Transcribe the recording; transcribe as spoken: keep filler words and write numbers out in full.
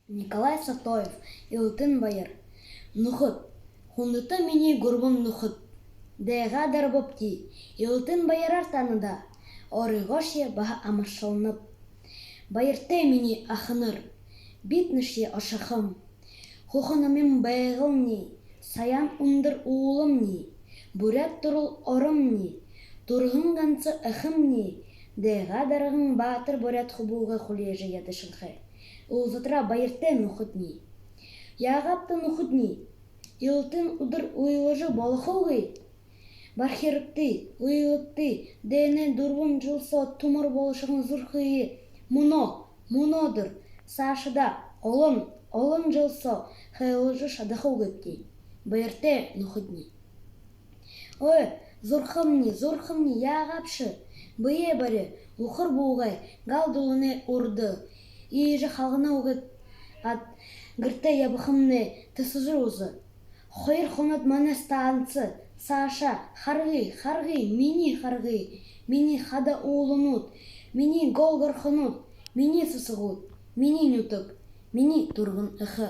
Николай Сатоев. Илалтын баяр. Нүхэд. Хүндэтэ минии гурбан нүхэд, дайгаа дарабабди. Илалтын баяраар таанадаа. Оройгоошье баһа амаршалнаб. Баяртай минии аханар, бидэнэршье ошохом. Хүхэ номин Байгални, Саяан үндэр ууламни, буряад түрэл оромни, түрэһэн ганса эхэмни, дайгаа дараһан баатар буряад хүбүүгээ хүлеэжэ ядашанхай. Уулзатараа баяртай, нүхэдни. Яагаабта, нүхэдни, илалтын үдэр уйлажа болохогүй. Бархирагты, уйлыгты, дайнай дүрбэн жэл соо түмэр болошоһон зүрхые мүнөө, мүнөөдэр, саашадаа олон, олон жэл соо хайлажа шадахагүйбди. Баяртай, нүхэдни. Ой, зүрхэмни, зүрхэмни, яагаабши? Бэеэ бари, үхэр буугай, гал дулаанай урда. Иигэжэ халгана үгыт аад, гэртээ ябахамни, тэсэжэ үзэ. Хоёр хоноод манай станци. Саашаа харгы, харгы, минии харгы, минии хада ууланууд, минии гол горхонууд, минии сэсэгүүд, минии нютаг, минии түргэн эхэ.